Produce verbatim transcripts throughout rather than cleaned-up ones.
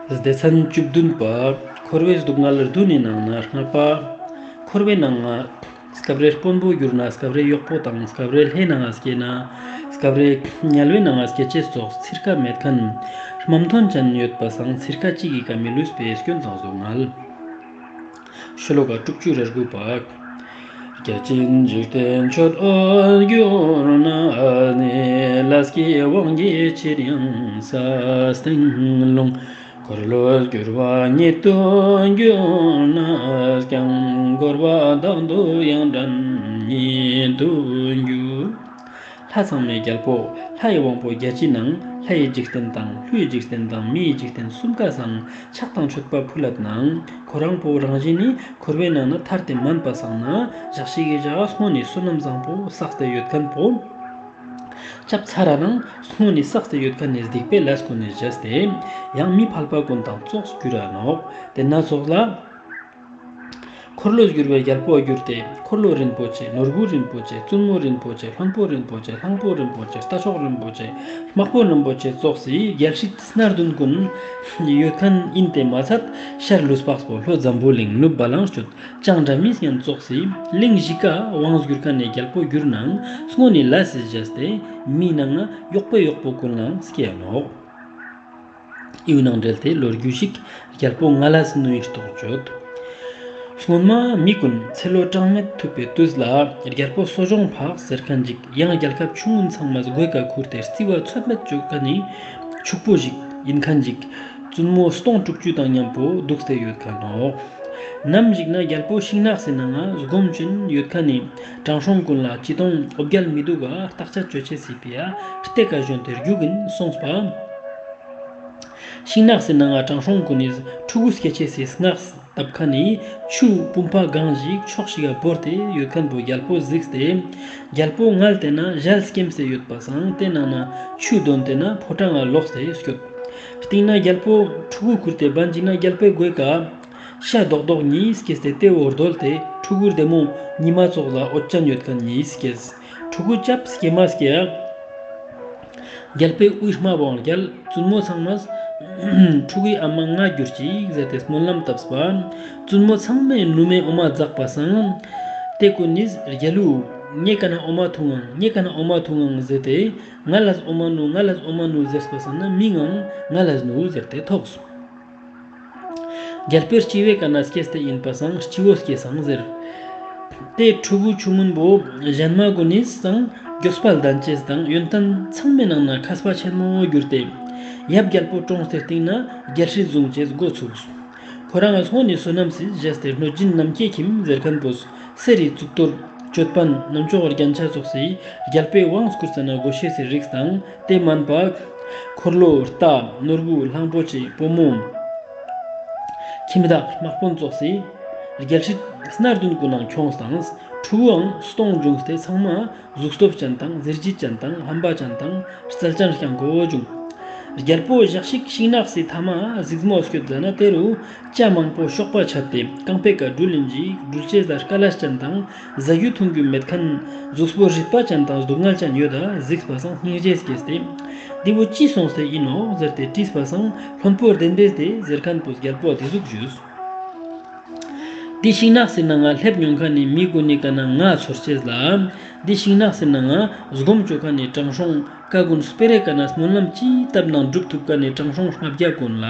སྡེ་ཚན་བཅུ་བདུན་པ། འཁོར་བའི་སྡུག་བསྔལ་བདུན་ནི་ནང་ནས་ལྔ་པ། འཁོར་བའི་ནང་ང་སྐབས་རེ་དཔོན་པོ་གྱུར་ན་སྐབས་རེ་གཡོག་པོ་དང་སྐབས་རེ་ལྷའི་ནང་ང་སྐྱེས་ན་སྐབས་རེ་དམྱལ་བའི་ནང་ང་སྐྱེ་ཅེས་སོགས་ཚིར་ཁ་མེད་མཁན་རྨ་མཐོན་ཅན་ཡོད་པ་སང་ཚིར་ཁ་གཅིག་གི་ཀ་མི་ལུས་པའི་སྐྱོན་དང་སྡུག་བསྔལ། ཤོ་ལོ་ཀ་དྲུག་ཅུ་རེ་དགུ་པ། བརྒྱ་བྱིན་འཇིག་རྟེན་མཆོད་འོས་གྱུར་ན་ནི། ལས་ཀྱི་དབང་གིས་ཕྱིར་ཡང་ས་སྟེང་ལྷུང་། འཁོར་ལོས་སྒྱུར་བ་ཉིད་དུ་གྱུར་ནས་ཀྱང་། འཁོར་བ་དག་ཏུ་ཡང་འདྲེན་ཉིད་དུ་འགྱུར། ལྷ་ཚང་མའི་རྒྱལ་པོ་ལྷའི་དབང་པོ་བརྒྱ་བྱིན་ནང་ལྷའི་འཇིག་རྟེན་དང་ཀླུའི་འཇིག་རྟེན་དང་མིའི་འཇིག་རྟེན་གསུམ་ཀ་སང་ཕྱག་དང་མཆོད་པ་ཕུལ་ལད་ནའང་ཁོ་རང་པོ་རང་བཞིན་ནི་འཁོར་བའི་ནང་ན་ཐར་ཏེ་མན་པ་སང་ན་ཞག་ཞིག་གི་ཞག་སྔོན་ནི་བསོད་ནམས་བཟང་པོ་བསགས་ཏེ་ཡོད་མཁན་པོ་ཆབ་ཚ་ར་ནང་སྔོན་ནི་བསགས་ཏེ་ཡོད་མཁན་ནི་སྡིག་པའི་ལས་ཀུན་ནི་བཞེས་ཏེ་ཡང་མི་ཕལ་པ་ཀུན་དང་ཙོགས་འགྱུར་ར་ནོག། དེ་ན་ཙོགས་ལ། འཁོར་ལོས་སྒྱུར་བའི་རྒྱལ་པོ་གྱུར་ཏེ་འཁོར་ལོ་རིན་པོ་ཆེ། ནོར་བུ་རིན་པོ་ཆེ། བཙུན་མོ་རིན་པོ་ཆེ། བློན་པོ་རིན་པོ་ཆེ། གླང་པོ་རིན་པོ་ཆེ། རྟ་མཆོག་རིན་པོ་ཆེ། དམག་དཔོན་རིན་པོ་ཆེ་ཙོགས་སི་རྒྱལ་སྲིད་སྣ་བདུན་ཀུན་ཡོད་མཁན་ཡིན་ཏེ་མ་ཚད་ཤར་ལུས་འཕགས་པོ་ལྷོ་འཛམ་བུ་གླིང་ནུབ་བ་ལང་སྤྱོད་བྱང་སྒྲ་མི་སྙན་ཙོགས་སི་གླིང་བཞི་ཀ་དབང་བསྒྱུར་མཁན་ནི་རྒྱལ་པོ་གྱུར་ནའང་སྔོན་ནི་ལས་སི་བཞེས་ཏེ་མིའི་ནང་ང་གཡོག་པོའི་གཡོག་པོ་ཀུན་ལའང་སྐྱེ་ནོག། ཨིའུ་ནང་འབྲེལ་ཏེ་ལོ་རྒྱུས་ཤིག་རྒྱལ་པོ་ང་ལས་ནུའི་རྟོགས་བརྗོད། སྔོན་མ་མི་ཀུན་ཚེ་ལོ་གྲངས་མེད་ཐུབ་པའི་དུས་ལ་རྒྱལ་པོ་གསོ་སྦྱོང་འཕགས་ཟེར་མཁན་ཅིག་ཡང་རྒྱལ་ཁབ་ཆུང་ངུན་ཚང་མ་མགོའི་ཀ་ཁུར་ཏེ་རྩི་བ་ཚོད་མེད་བཅོ་མཁན་ནི་ཕྱུག་པོ་ཞིག་ཡིན་མཁན་ཅིག་བཙུན་མོ་སྟོང་དྲུག་ཅུ་དང་མཉམ་པོ་འདུག་སྟེ་ཡོད་མཁན་ནོག། ནམ་ཞིག་ན་རྒྱལ་པོ་ཤིང་ནགས་སི་ནང་ང་སྒོམ་ཅན་ཡོད་མཁན་ནི་དྲང་སྲོང་ཀུན་ལ་ཅི་དང་འོ་བརྒྱལ་མི་འདུག་ག་བརྟག་དཔྱད་བཅོ་ཅེས་སི་ཕི་ཡ་རྟེ་ཀ་བཞོན་ཏེ་རྒྱུག་གིན་སོང་པ། ཤིང་ནགས་སི་ནང་ང་དྲང་སྲོང་ཀུན་ནི་ཕྲུ་གུ་སྐྱེ་ཅེས་སི་སྔགས་བཏབ་མཁན་ནི་ཆུ་བུམ་པ་གང་ཞིག་ཕྱོགས་ཤིག་ག་བོར་ཏེ་ཡོད་མཁན་པོ་རྒྱལ་པོ་གཟིགས་ཏེ་རྒྱལ་པོ་ངལ་ཏེ་ན་ཞལ་སྐེམས་ཏེ་ཡོད་པ་སང་དེ་ནང་ན་ཆུ་དོན་ཏེ་ན་ཕོ་བྲང་ང་ལོག་སྟེ་སྐྱོད། སྟིང་ན་རྒྱལ་པོ་ཕྲུ་གུ་ཁུར་ཏེ་བན་ཅིག་ན་རྒྱལ་པོའི་མགོའི་ཀ་ཤ་རྡོག་རྡོག་གཉིས་སྐྱེས་ཏེ་དེ་བོ་རྡོལ་ཏེ་ཕྲུ་གུ་བདེ་མོ་ཉི་མ་ཙོགས་ལ་འོད་ཅན་ཡོད་མཁན་གཉིས་སྐྱེས། ཕྲུ་གུ་ཅབ་སྐྱེ་མ་སྐྱེ་ཡ། རྒྱལ་པོའི་དབུས་དམའ་བོའང་རྒྱལ། བཙུན་མོ་ཚང་མས་ཕྲུ་གུའི་ཨ་མ་ང་གྱུར་ཅིག་ཟེར་ཏེ་སྨོན་ལམ་བཏབས་པ། བཙུན་མོ་ཚང་མས་ནུ་མའི་འོ་མ་འཛག་པ་སང་། དེ་ཀུན་ནིས་རྒྱལ་བོ། ངའི་ཀ་ན་འོ་མ་འཐུང་ངང་། ངའི་ཀ་ན་འོ་མ་འཐུང་ངང་ཟེར་ཏེ། ང་ལས་འོ་མ་ནུ། ང་ལས་འོ་མ་ནུ་ཟེར་པ་སང་ན་མིའང་ང་ལས་ནུ་ཟེར་ཏེ་ཐོགས། རྒྱལ་པོའི་སྤྱི་བོའི་ཀ་ན་སྐྱེས་ཏེ་ཡིན་པ་སང་སྤྱི་བོ་སྐྱེས་སང་ཟེར། དེ་ཕྲུ་གུ་ཆུང་ངུན་པོ་གཞན་མ་ཀུན་ནི་སང་མགྱོགས་པ་ལྡན་ཅེས་དང་ཡོན་ཏན་ཚང་མའི་ནང་ན་མཁས་པ་ཆེན་མོ་གྱུར་ཏེ། ཡབ་རྒྱལ་པོ་གྲོངས་ཏེ་སྟིང་ན་རྒྱལ་སྲིད་བཟུང་ཅེས་འགོ་ཚུགས། ཁོ་རང་སྔོན་ནི་བསོད་ནམས་སི་བཞེས་ཏེ་གནོད་སྦྱིན་ནམ་མཁའི་ཁྱིམ་ཟེར་མཁན་པོས་གསེར་རི་གཙུག་ཏོར་ཅོད་པན་ནམ་ཅོག་རྒྱན་ཆ་ཙོགས་སི་རྒྱལ་པོའི་དབང་བསྐུར་ས་ན་དགོས་ཤེས་སི་རིགས་དང་དེ་མན་པ། འཁོར་ལོ་རྟ་ནོར་བུ་གླང་པོ་ཆེ་བུ་མོ། ཁྱིམ་བདག་དམག་དཔོན་ཙོགས་སི་རྒྱལ་སྲིད་སྣ་བདུན་ཀུན་ནང་ཁྱོངས་དང་ཕྲུ་གུའང་སྟོང་བྱུང་སྟེ་ཚང་མ་གཟུགས་སྟོབས་ཅན་དང་གཟི་བརྗིད་ཅན་དང་རྣམ་པ་ཅན་དང་རྩལ་ཅན་རྐྱང་གོ་བྱུང་། རྒྱལ་པོ་ཞག་ཞིག་ཤིང་ནགས་སི་མཐའ་མ་གཟིགས་མོ་སྐྱོད་ཟ་ན་དེ་རུ་ཅ་མང་པོ་གཤོག་པ་ཆད་དེ་རྐང་པའི་ཀ་སྦྲུལ་ལིན་ཅིག་སྦྲུལ་ཅེས་ལ་དཀའ་ལས་ཅན་དང་ཟ་རྒྱུ་འཐུང་རྒྱུ་མེད་མཁན་གཟུགས་པོ་རིད་པ་ཅན་དང་སྡུག་བསྔལ་ཅན་ཡོད་ད་གཟིགས་པ་སང་སྙིང་རྗེ་སྐྱེས་ཏེ། འདི་བོ་ཅི་སོང་སྟེ་ཡིན་ནོག་ཟེར་ཏེ་དྲིས་པ་སང་བློན་པོ་བདེན་པས་ཏེ་ཟེར་མཁན་པོས་རྒྱལ་པོ་འདི་ཟུག་ཞུས། འདི་ཤིང་ནགས་སི་ནང་ང་སླེབས་མྱོང་མཁན་ནི་མི་ཀུན་ནི་ཀ་ན་ང་ཚོར་ཅེས་ལ། འདི་ཤིང་ནགས་སི་ནང་ང་སྒོམ་བཅོ་མཁན་ནི་དྲང་སྲོང་ཀ་ཀུན་སྤེ་རའི་ཀ་ན་སྨོན་ལམ་ཅི་བཏབ་ནང་འགྲུབ་ཐུབ་མཁན་ནི་དྲང་སྲོང་ལྔ་བརྒྱ་ཀུན་ལ།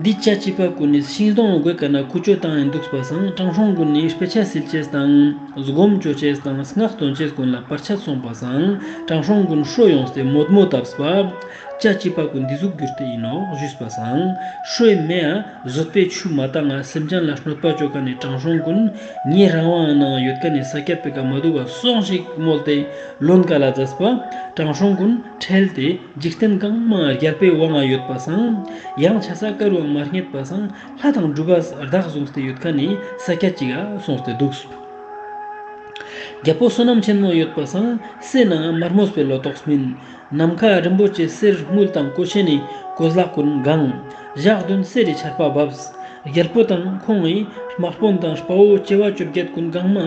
འདི་བྱ་བྱིས་པ་ཀུན་ནི་ཤིང་སྡོང་མགོའི་ཀ་ན་ཀུ་ཅོ་བཏང་ཡིན་འདུག་པ་སང་དྲང་སྲོང་ཀུན་ནི་དཔེ་ཆ་སིལ་ཅེས་དང་སྒོམ་བཅོ་ཅེས་དང་སྔགས་འདོན་ཅེས་ཀུན་ལ་བར་ཆད་སོང་པ་སང་དྲང་སྲོང་ཀུན་ཧྲོ་ཡོངས་ཏེ་མོད་མོ་བཏབས་པ། བྱ་བྱིས་པ་ཀུན་འདི་ཟུག་གྱུར་ཏེ་ཡིན་ནོག་ཞུས་པ་སང་ཧྲོའི་མེ་ཡ་བཟོད་པའི་ཆུ་མ་བཏང་ང་སེམས་ཅན་ལ་གནོད་པ་བཅོ་མཁན་ནི་དྲང་སྲོང་ཀུན་ངའི་རང་དབང་ནང་ཡོད་མཁན་ནི་ས་སྐྱ་པའི་ཀ་མ་འདུག་ག་སོང་ཞིག་མོལ་ཏེ་ལོན་ཀ་ལ་མཛད་པ། དྲང་སྲོང་ཀུན་ཁྲེལ་ཏེ་འཇིག་རྟེན་གང་མ་རྒྱལ་པོའི་དབང་ང་ཡོད་པ་སང་ཡང་ཆ་ས་ཀ་རུའང་མ་རྙེད་པ་སང་ལྷ་དང་གྲུབ་པ་བདག་བཟུང་སྟེ་ཡོད་མཁན་ནི་ས་སྐྱ་ཅིག་ག་སོང་སྟེ་འདུག། རྒྱལ་པོ་བསོད་ནམས་ཆེན་མོ་ཡོད་པ་སང་སའི་ནང་དམར་མོ་སྤེ་ལོ་ཏོག་སྨིན། ནམ་མཁའ་རིན་པོ་ཆེ་གསེར་དངུལ་དང་གོས་ཆེན་ནི་གོས་ལག་ཀུན་གང་། ཞག་བདུན་གསེར་རི་ཆར་པ་བབས། རྒྱལ་པོ་དང་ཁོང་ངི་དམག་དཔོན་དང་དཔའ་བོ་བྱེ་བ་བཅོ་བརྒྱད་ཀུན་གང་མ་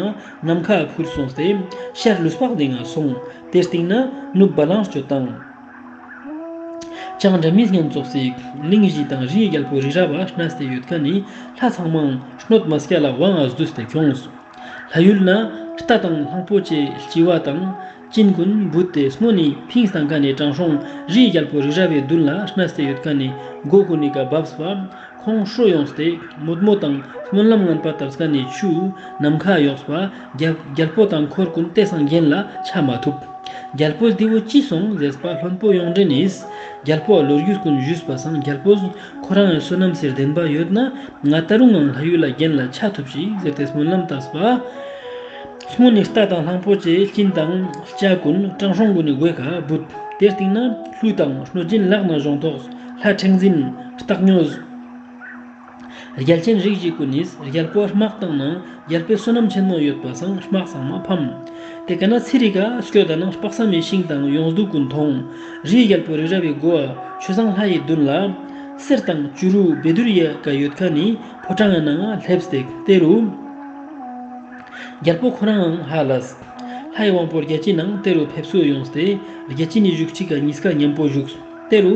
ནམ་མཁའ་འཕུར་སོང་སྟེ་ཤར་ལུས་འཕགས་སྡིངས་ང་སོང་། དེ་སྟིང་ན་ནུབ་བ་ལང་སྤྱོད་དང་། ཅང་འདྲ་མིན་སྙན་ཙོགས་སི་གླིང་བཞི་དང་རིའི་རྒྱལ་པོ་རི་རབ་བ་གནས་ཏེ་ཡོད་ཁན་ནི་ལྷ་ཚང་མའང་གནོད་མ་སྐྱལ་ལ་དབང་ང་བསྡུས་ཏེ་ཁྱོངས། ལྷ་ཡུལ་ན་རྟ་དང་གླང་པོ་ཆེ་ལྕི་བ་དང་གཅིན་གུན་བུད་དེ་སྔོན་ནི་ཕིངས་བཏང་ཁན་ནི་དྲང་སྲོང་རིའི་རྒྱལ་པོ་རི་རབ་བའི་མདུན་ལ་གནས་ཏེ་ཡོད་ཁན་ནི་སྒོ་གུན་ནི་ཀ་བབས་པ། ཁོང་ཧྲོ་ཡོངས་ཏེ་མོད་མོ་དང་སྨོན་ལམ་ངན་པ་བཏབ་ཁན་ནི་ཆུ་ནམ་མཁའ་གཡོགས་པ། རྒྱལ་རྒྱལ་པོ་དང་འཁོར་གུན་ཏེ་སང་གྱེན་ལ་ཆ་མ་ཐུབ། རྒྱལ་པོ་འདི་བོ་ཅི་སོང་ཟེར་པ་བློན་པོ་ཡོངས་འདྲེན་ནིས། རྒྱལ་པོ་ལོ་རྒྱུས་གུན་ཞུས་པ་སང་རྒྱལ་པོས་ཁོ་རང་ངི་བསོད་ནམས་སི་བདེན་པ་ཡོད་ན་ང་ད་རུང་ངང་ལྷ་ཡུལ་ལ་གྱེན་ལ་ཆ་ཐུབ་ཤིག་ཟེར་ཏེ་སྨོན་ལམ་བཏབས་པ། སྔོན་ནི་རྟ་དང་གླང་པོ་ཆེ་གཅིན་དང་ལྕི་བ་གུན་དྲང་སྲོང་གུན་ནི་མགོའི་ཀ་བུད། དེ་སྟིང་ན་ཀླུ་དང་གནོད་སྦྱིན་ལག་ན་གཞོང་ཐོགས་ལྷ་ཕྲེང་འཛིན་སྟག་སྨྱོ། རྒྱལ་ཆེན་རིགས་བཞི་གུན་ནིས་རྒྱལ་པོ་དམག་བཏང་ན་རྒྱལ་པོའི་བསོད་ནམས་ཆེན་མོ་ཡོད་པ་སང་དམག་ཚང་མ་ཕམ། དེ་ཀ་ན་ཚི་རི་ཀ་སྐྱོད་ད་ནང་དཔག་བསམ་མི་ཤིང་དང་ཡོངས་འདུ་གུན་ཐོང་། རིའི་རྒྱལ་པོ་རི་རབ་བའི་མགོ་བ་ཆོས་བཟང་ལྷ་ཡི་མདུན་ལ་གསེར་དང་བྱུ་རུ་བཻ་ཌཱུརྱ་ཀ་ཡོད་ཁན་ནི་ཕོ་བྲང་ངི་ནང་ང་ལེབས་ཏེ་དེ་རུ། རྒྱལ་པོ་ཁོ་རང་ཧ་ལས། ལྷའི་དབང་པོ་བརྒྱ་བྱིན་ནང་དེ་རུ་ཕེབས་བསུ་ཡོངས་ཏེ་བརྒྱ་བྱིན་ནི་བཞུགས་ཁྲི་ཀ་ཉིས་ཀ་ཉམ་པོ་བཞུགས། དེ་རུ་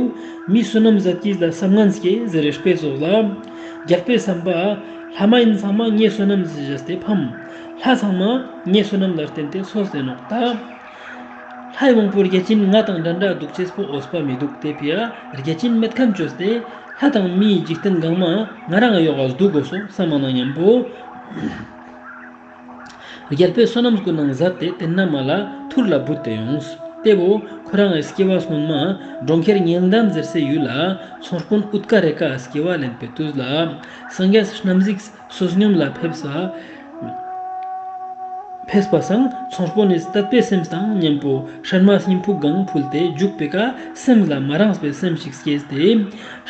མི་བསོད་ནམས་ཟད་ཀྱིས་ལ་བསམ་ངན་སྐྱེ་ཟེར་རེ་དཔེ་སོགས་ལ། རྒྱལ་པོའི་བསམ་པ། ལྷ་མ་ཡིན་ཚང་མ་ངའི་བསོད་ནམས་ཟད་དེ་ཕམ། ལྷ་ཚང་མ་ངའི་བསོད་ནམས་ལ་བརྟེན་ཏེ་སོས་ཏེ་ནོག་ད། ལྷའི་དབང་པོ་བརྒྱ་བྱིན་ང་དང་འདྲ་འདྲ་འདུག་ཅེས་པོ་འོས་པ་མི་འདུག་དེ་ཕི་ཡ་བརྒྱ་བྱིན་མེད་ཁན་ཅོས་ཏེ་ལྷ་དང་མིའི་འཇིག་རྟེན་གང་མ་ང་རང་ཡོག་ག་འདུག་དགོས་སོ་བསམ་མ་ནང་ཉམ་པོ། རྒྱལ་པོའི་བསོད་ནམས་གུན་ནང་ཟད་དེ་དེན་ན་མ་ལ་ཐུར་ལ་བུད་དེ་ཡོངས། དེ་བོ་ཁོ་རང་ངི་སྐྱེ་བ་སྔོན་མ་གྲོང་ཁྱེར་གཉན་འདན་ཟེར་སའི་ཡུལ་ལ་ཚོང་དཔོན་ཨུཏ་ཀ་རེ་ཀ་སྐྱེ་བ་ལེན་པའི་དུས་ལ་སངས་རྒྱས་རྣམ་གཟིགས་བསོད་སྙོམས་ལ་ཕེབས་པ། ཕེབས་པ་སང་ཚོང་དཔོན་ནི་དད་པའི་སེམས་དང་ཉམ་པོ་སྲན་མ་སྙིམ་ཕུག་གང་ཕུལ་ཏེ་རྒྱུག་པའི་ཀ་སེམས་ལ་མ་རངས་པའི་སེམས་ཤིག་སྐྱེས་ཏེ་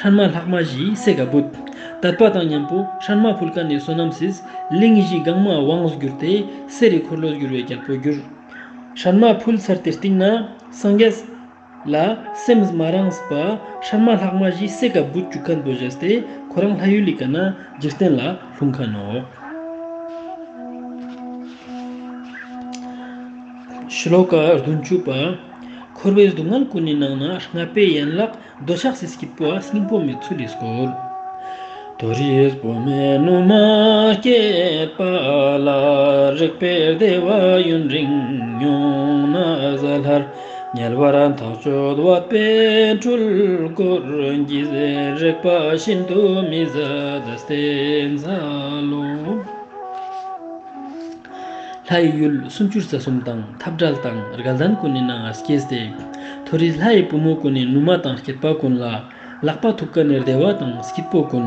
སྲན་མ་ལྷག་མ་བཞི་སའི་ཀ་བུད། དད་པ་དང་ཉམ་པོ་སྲན་མ་ཕུལ་ཁན་ནི་བསོད་ནམས་སིས་གླིང་བཞི་གང་མ་དབང་བསྒྱུར་ཏེ་གསེར་རི་འཁོར་ལོ་བསྒྱུར་བའི་རྒྱལ་པོ་གྱུར། སྲན་མ་ཕུལ་ཚར་ཏེ་སྟིང་ན་སངས་རྒྱས་ལ་སེམས་མ་རངས་པ་སྲན་མ་ལྷག་མ་བཞི་སའི་ཀ་བུད་ཅུག་ཁན་བོ་ཟད་དེ་ཁོ་རང་ལྷ་ཡུལ་ལི་ཀ་ན་འཇིག་རྟེན་ལ་ལྷུང་ཁན་ནོག་ཤློ་ཀ་བདུན་ཅུ་པ། འཁོར་བའི་སྡུག་བསྔལ་ཀུན་ནི་ནང་ན་ལྔ་པའི་ཡན་ལག་འདོད་ཆགས་སི་སྐྱིད་པོ་ཨ་སྙིང་པོ་མེད་ཚུལ་ལི་སྐོར། མཐོ་རིས་བུ་མོའི་ནུ་མ་སྐྱེས་པ་ལ། རེག་པའི་བདེ་བ་ཡུན་རིང་མྱོང་ན་ཟ་སླར། དམྱལ་བར་ཐག་ཆོད་བབས་པའི་འཁྲུལ་འཁོར་གྱིས། རེག་པ་ཤིན་ཏུ་མི་བཟད་བསྟེན་འཚལ་ལོ། ལྷའི་ཡུལ་སུམ་ཅུ་རྩ་གསུམ་དང་འཐབ་བྲལ་དང་དགའ་ལྡན་ཀུན་ནི་ནང་ང་སྐྱེས་ཏེ། མཐོ་རིས་ལྷའི་བུ་མོ་ཀུན་ནི་ནུ་མ་དང་སྐྱེད་པ་ཀུན་ལ་ལག་པ་ཐུག་ཁན་ནི་བདེ་བ་དང་སྐྱིད་པོ་ཀུན་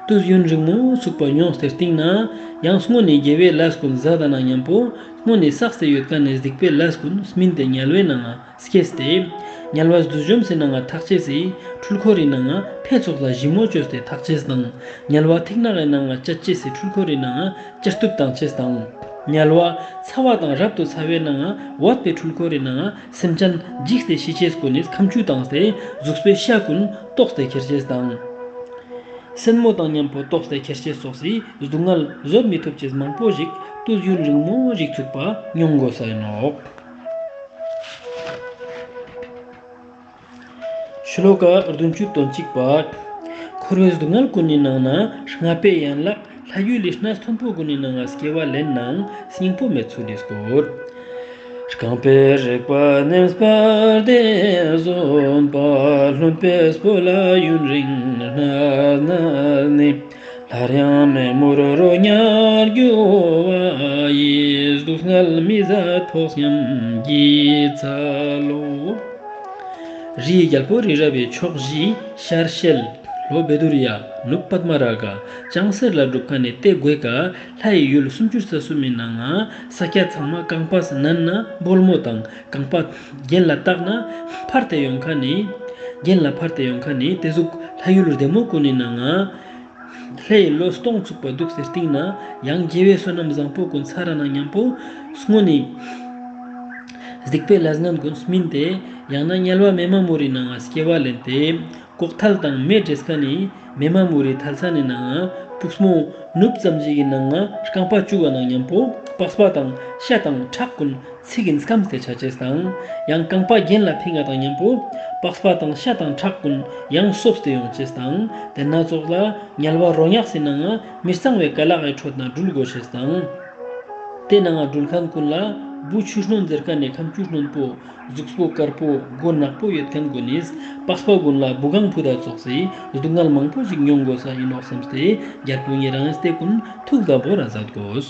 དུས་ཡུན་རིང་མོ་ཚུག་པ་མྱོང་སྟེ་སྟིང་ན་ཡང་སྔོན་ནི་དགེ་བའི་ལས་ཀུན་ཟད་ད་ན་ཉམ་པོ་སྔོན་ནི་བསགས་ཏེ་ཡོད་ཁན་ནི་སྡིག་པའི་ལས་ཀུན་སྨིན་ཏེ་དམྱལ་བའི་ནང་ང་སྐྱེས་ཏེ། དམྱལ་བ་བསྡུས་འཇོམས་སི་ནང་ང་ཐག་ཆེས་སི་འཁྲུལ་འཁོར་རི་ནང་ང་ཕེ་ཚོགས་ལ་ཞིབ་མོ་ཅོས་ཏེ་ཐག་ཆེས་དང་། དམྱལ་བ་ཐིག་ནག་གི་ནང་ང་བཅད་ཅེས་སི་འཁྲུལ་འཁོར་རི་ནང་ང་བཅད་གཏུབ་བཏང་ཅེས་དང་། དམྱལ་བ་ཚ་བ་དང་རབ་ཏུ་ཚ་བའི་ནང་ང་བབས་པའི་འཁྲུལ་འཁོར་རི་ནང་ང་སེམས་ཅན་འཇིགས་ཏེ་ཤི་ཅེས་ཀུན་ནི་ཁམ་ཆུ་བཏང་སྟེ་གཟུགས་པོའི་ཤ་ཀུན་བཏོགས་ཏེ་ཁྱེར་ཅེས་དང་། སེན་མོ་དང་ཉམ་པོ་བཏོགས་ཏེ་ཁྱེར་ཅེས་སོགས་སི་སྡུག་བསྔལ་བཟོད་མི་ཐུབ་ཅེས་མང་པོ་ཞིག་དུས་ཡུན་རིང་མོ་ཞིག་ཚུག་པ་མྱོང་དགོས་ས་ཡིན་ནོག་ཤློ་ཀ་བདུན་ཅུ་དོན་གཅིག་པ། འཁོར་བའི་སྡུག་བསྔལ་ཀུན་ནི་ནང་ན་ལྔ་པའི་ཡན་ལག་ལྷ་ཡུལ་ལི་གནས་མཐོན་པོ་ཀུན་ནི་ནང་ང་སྐྱེ་བ་ལེན་ནའང་སྙིང་པོ་མེད་ཚུལ་ལི་སྐོར། རྐང་པའི་རེག་པ་ནེམ་པར་དེ་བཟོད་པ། རློན་པའི་སྤོ་ལ་ཡུན་རིང་གནས་ནས་ནི། སླར་ཡང་མེ་མུར་རོ་མྱགས་རྒྱུ་བ་ཡི། སྡུག་བསྔལ་མི་བཟད་ཕོག་སྙམ་བགྱིད་འཚལ་ལོ། རིའི་རྒྱལ་པོ་རི་རབ་བི་ཕྱོགས་བཞི་ཤར་ཤེལ། ལྷོ་བཻ་ཌཱུརྱ། ནུབ་པདྨ་རཱ་ག། བྱང་གསེར་ལ་སྒྲུབ་ཁན་ནི་ཏེ་གོའི་ཀ་ལྷའི་ཡུལ་སུམ་ཅུ་རྩ་གསུམ་མི་ནང་ང་ས་སྐྱ་ཚང་མ་རྐང་པ་ནན་ན་སྦོལ་མོ་དང་རྐང་པ་གྱེན་ལ་བཏགས་ན་འཕར་ཏེ་ཡོང་ཁན་ནི་གྱེན་ལ་འཕར་ཏེ་ཡོང་ཁན་ནི་ཏེ་ཟུག་ལྷ་ཡུལ་བདེ་མོ་ཀུན་ནི་ནང་ང་ལྷའི་ལོ་སྟོང་ཚུག་པ་དུག་སྟེ་སྟིང་ན་ཡང་དགེ་བའི་བསོད་ནམས་བཟང་པོ་ཀུན་ཚར་ན་ཉམ་པོ་སྔོན་ནི་སྡིག་པའི་ལས་ངན་ཀུན་སྨིན་ཏེ་ཡང་ན་དམྱལ་བ་མེ་མ་མུར་རི་ནང་ང་སྐྱེ་བ་ལེན་ཏེ་ལྐོག་ཐལ་དང་མེ་བྲེས་ཁན་ནི་མེ་མ་མུར་རི་ཐལ་ཚན་ནི་ནང་ང་པུས་མོ་ནུབ་ཙམ་ཞིག་གི་ནང་ང་རྐང་པ་བཅུག་ག་ན་ཉམ་པོ་པགས་པ་དང་ཤ་དང་ཁྲག་ཀུན་ ཚིག་གི་སྐམས་ཏེ་ཆ་ཅེས་དང་། ཡང་རྐང་པ་གྱེན་ལ་ཕིང་ང་དང་ཉམ་པོ་པགས་པ་དང་ཤ་དང་ཁྲག་ཀུན་ཡང་སོབས་ཏེ་ཡོང་ཅེས་དང་། ཏེ་ན་ཙོགས་ལ་དམྱལ་བ་རོ་མྱགས་སི་ནང་ང་མི་གཙང་བའི་ཀ་ལག་གི་ཁྲོད་ན་དྲུལ་དགོས་ཤེས་དང་། ཏེ་ནང་ང་དྲུལ་ཁན་ཀུན་ལ་བུ་ཆུ་སྣོད་ཟེར་ཁན་ནི་ཁམ་ཆུ་སྣོད་པོ་གཟུགས་པོ་དཀར་པོ་མགོ་ནག་པོ་ཡོད་ཁན་ཀུན་ནི་པགས་པ་ཀུན་ལ་བུ་གང་ཕུད་ཙོགས་སི་སྡུག་བསྔལ་མང་པོ་ཞིག་མྱོང་དགོས་ས་ཨིན་ནོག་སམ་སྟེ་རྒྱལ་པོ་ཉེ་རང་ངི་ཏེ་ཀུན་ཐུགས་དགའ་བོ་ར་ཛད་དགོས།